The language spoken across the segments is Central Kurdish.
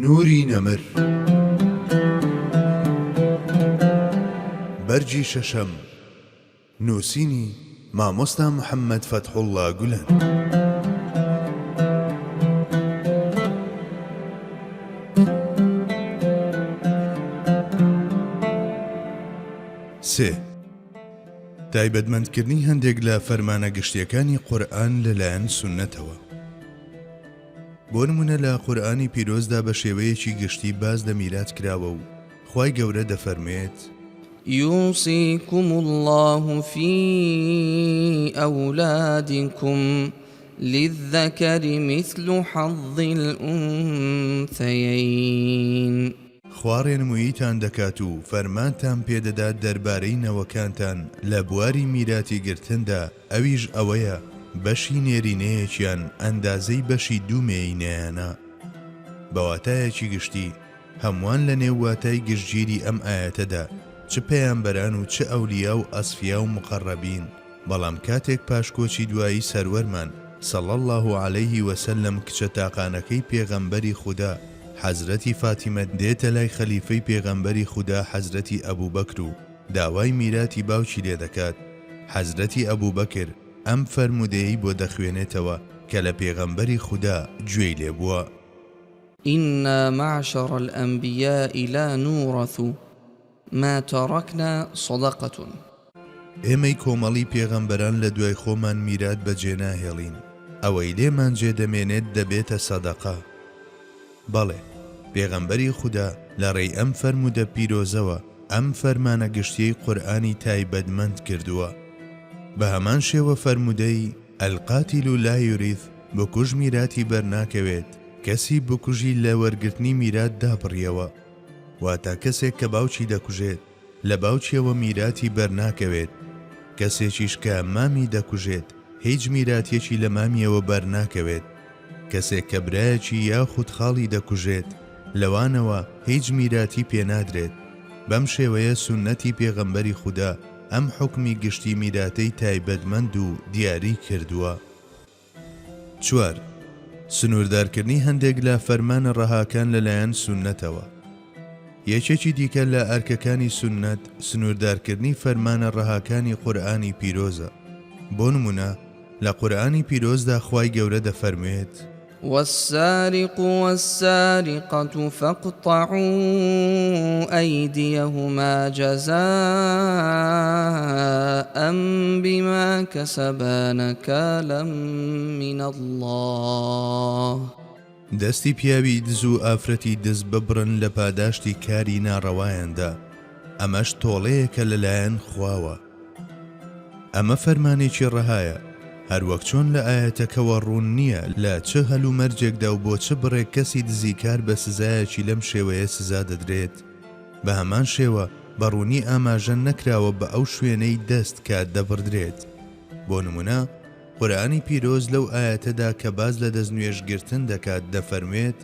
نوری نەمر. بەرگی شەشەم. نووسینی، مامۆستا محەممەد فەتحوڵڵا گولەن. سێ. تایبەتمەندکردنی هەندێک لە فەرمانە گشتییەکانی قورئان لەلایەن سوننەتەوە. بۆ نموونە لە قورئانی پیرۆزدا بە شێوەیەکی گشتی باس لە میرات کراوە و خوای گەورە دەفەرموێت. یوصیکم اللە فی اولادکم للذکر مثل حظ الانثیین. خوا ڕێنمووییتان دەکات و فەرمانتان پێدەدات دەربارەی نەوەکانتان لە بواری میراتی گرتندا، ئەویش ئەوەیە بەشی نێرینەیەکیان ئەندازەی بەشی دوو مێینەیانە. بە واتایەکی گشتی هەمووان لە نێو واتای گشتگیری ئەم ئایەتەدا چ پەیامبەران و چ ئەولیا و ئەسفیا و موقەڕەبین، بەڵام کاتێک پاش کۆچی دوایی سەروەرمان، صلی اللە علیه وسلم، کچە تاقانەکەی پێغەمبەری خودا حەزرەتی فاتیمە دێتە لای خەلیفەی پێغەمبەری خودا حەزرەتی ئەبوبەکر و داوای میراتی باوکی لێ دەکات حەزرەتی ئەبوبەکر ئەم فەرموودەیەی بۆ دەخوێنێتەوە کە لە پێغەمبەری خودا گوێی لێ بووە. انا معشر الانبیاء لا نورث ما ترکنا صدقە. ئێمەی کۆمەڵی پێغەمبەران لە دوای خۆمان میرات بەجێ ناهێڵین، ئەوەی لێمان جێ دەمێنێت دەبێتە سەدەقە. بەڵێ، پێغەمبەری خودا لە ڕێی ئەم فەرموودە پیرۆزەوە ئەم فەرمانە گشتیەی قورئانی تایبەتمەند کردووە. بە هەمان شێوە فەرموودەی، القاتل لا یرث، بکوژ میراتی بەرناکەوێت، کەسی بکوژی لە وەرگرتنی میرات دابڕیەوە. واتە کەسێک کە باوکی دەکوژێت لە باوکیەوە میراتی بەرناکەوێت، کەسێکیش کە مامی دەکوژێت هیچ میراتیەکی لە مامیەوە بەرناکەوێت، کەسێک کە برایەکی یاخود خاڵی دەکوژێت لەوانەوە هیچ میراتی پێنادرێت، بەم شێوەیە سوننەتی پێغەمبەری خودا ئەم حوکمی گشتی میراتەی تایبەتمەند و دیاری کردووە. چوار، سنووردارکردنی هەندێک لە فەرمانە ڕەهاکان لەلایەن سوننەتەوە. یەکێکی دیکە لە ئەرکەکانی سوننەت سنووردارکردنی فەرمانە ڕەهاکانی قورئانی پیرۆزە. بۆ نموونە لە قورئانی پیرۆزدا خوای گەورە دەفەرموێت. والسارق والسارقة فاقطعوا أيديهما جزاء بما كسبا نكالا من الله. دەستی پیاوی دز و ئافرەتی دز ببڕن لە پاداشتی کاری ناڕەوایاندا، ئەمەش تۆڵەیەکە لەلایەن خواوە. ئەمە فەرمانێکی ڕەهایە، هەروەک چۆن لە ئایەتەکەوە ڕوون نییە لە چ هەلومەرجێکدا و بۆ چ بڕێک کەسی دزیکار بە سزایەکی لەم شێوەیە سزا دەدرێت، بە هەمان شێوە بە ڕوونی ئاماژە نەکراوە بە ئەو شوێنەی دەست کە دەبڕدرێت. بۆ نموونە قورئانی پیرۆز لەو ئایەتەدا کە باس لە دەستنوێژگرتن دەکات دەفەرموێت،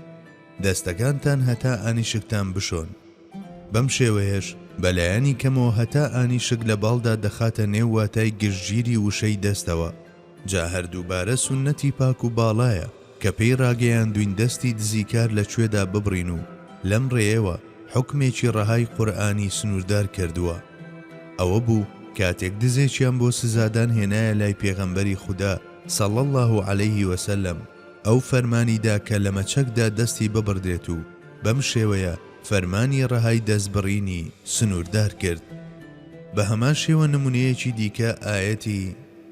دەستەکانتان هەتا ئانیشکتان بشۆن. بەم شێوەیەش بە لایەنی کەمەوە هەتا ئانیشک لە باڵدا دەخاتە نێو واتای گشتگیری وشەی دەستەوە، جا هەر دووبارە سوننەتی پاک و باڵایە کە پێی ڕاگەیاندووین دەستی دزیکار لە کوێدا ببڕین و لەم ڕێیەوە حوکمێکی ڕەهای قورئانی سنووردار کردووە. ئەوە بوو کاتێک دزێکیان بۆ سزادان هێنایە لای پێغەمبەری خودا، صلی اللە علیه وسلم، ئەو فەرمانی دا کە لە مەچەکدا دەستی ببڕدرێت و بەم شێوەیە فەرمانی ڕەهای دەستبڕینی سنووردار کرد. بە هەمان شێوە نموونەیەکی دیکە ئایەتی.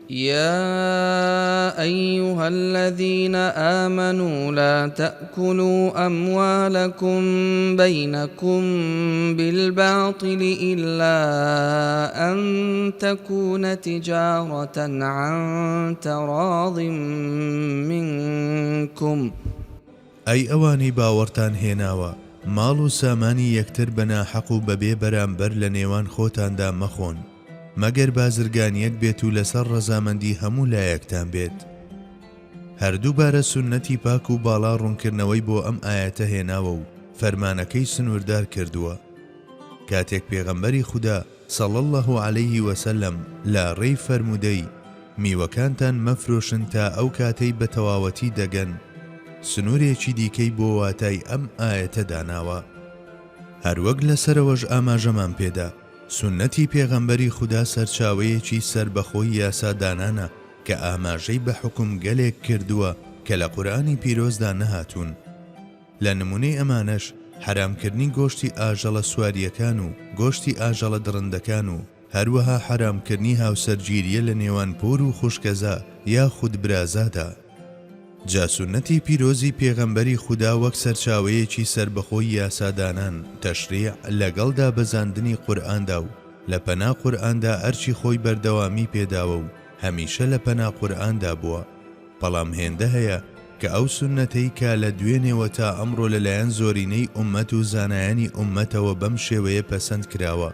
یا ایها الذین آمنوا لا تأکلوا اموالکم بینکم بالباطل الا ان تکون تجارة عن تراض منکم. ئەی ئەوانەی باوەڕتان هێناوە، ماڵ و سامانی یەکتر بە ناحەق و بەبێ بەرامبەر لە نێوان خۆتاندا مەخۆن، مەگەر بازرگانیەک بێت و لەسەر ڕەزامەندی هەموو لایەکتان بێت. هەر دووبارە سوننەتی پاک و باڵا ڕوونکردنەوەی بۆ ئەم ئایەتە هێناوە و فەرمانەکەی سنووردار کردووە. کاتێک پێغەمبەری خودا، صلی اللە علیه وسلم، لە ڕێی فەرموودەی، میوەکانتان مەفرۆشن تا ئەو کاتەی بە تەواوەتی دەگەن. سنوورێکی دیکەی بۆ واتای ئەم ئایەتە داناوە. هەروەک لە سەرەوەش ئاماژەمان پێدا، سوننەتی پێغەمبەری خودا سەرچاوەیەکی سەربەخۆی یاسادانانە کە ئاماژەی بە حوکمگەلێک کردووە کە لە قورئانی پیرۆزدا نەهاتوون. لە نموونەی ئەمانەش حەرامکردنی گۆشتی ئاژەڵە سوارییەکان و گۆشتی ئاژەڵە دڕندەکان و هەروەها حەرامکردنی هاوسەرگیرییە لە نێوان پوور و خوشکەزا یاخود برازادا. جا سوننەتی پیرۆزی پێغەمبەری خودا وەک سەرچاوەیەکی سەربەخۆی یاسادانان، تشریع، لەگەڵ دابەزاندنی قورئاندا و لە پەنا قورئاندا ئەرکی خۆی بەردەوامی پێداوە و هەمیشە لە پەنا قورئاندا بووە. بەڵام هێندە هەیە کە ئەو سوننەتەی کە لە دوێنێوە تا ئەمڕۆ لەلایەن زۆرینەی ئوممەت و زانایانی ئوممەتەوە بەم شێوەیە پەسەند کراوە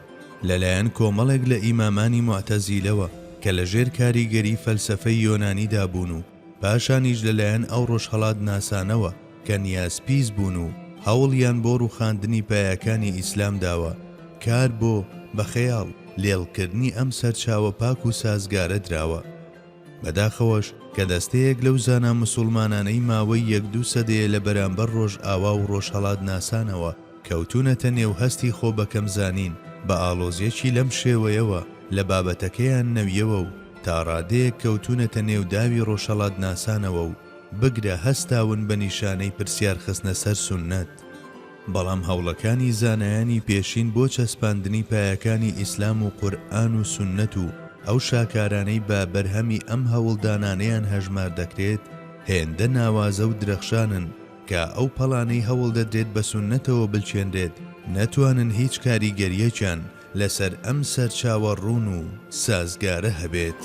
لەلایەن کۆمەڵێک لە ئیمامانی موعتەزیلەوە کە لەژێر کاریگەری فەلسەفەی یۆنانیدا بوون و پاشانیش لەلایەن ئەو ڕۆژهەڵاتناسانەوە کە نیازپیس بوون و هەوڵیان بۆ ڕووخاندنی پایەکانی ئیسلام داوە، کار بۆ، بە خەیاڵ، لێڵکردنی ئەم سەرچاوە پاک و سازگارە دراوە. بەداخەوەش کە دەستەیەک لەو زانا مسوڵمانانەی ماوەی یەک دوو سەدەیە لە بەرامبەر ڕۆژئاوا و ڕۆژهەڵاتناسانەوە کەوتوونەتە نێو هەستی خۆ بەکەمزانین، بە ئاڵۆزیەکی لەم شێوەیەوە لە بابەتەکەیان نەویەوە و تا ڕادەیەک کەوتوونەتە نێو داوی ڕۆژهەڵاتناسانەوە و بگرە هەستاون بە نیشانەی پرسیار خستنە سەر سوننەت. بەڵام هەوڵەکانی زانایانی پێشین بۆ چەسپاندنی پایەکانی ئیسلام و قورئان و سوننەت و ئەو شاکارانەی بە بەرهەمی ئەم هەوڵدانانەیان هەژمار دەکرێت هێندە ناوازە و درەخشانن کە ئەو پەڵانەی هەوڵدەدرێت بە سوننەتەوە بلکێنرێت نەتوانن هیچ کاریگەرییەکیان لەسەر ئەم سەرچاوە ڕوون و سازگارە هەبێت.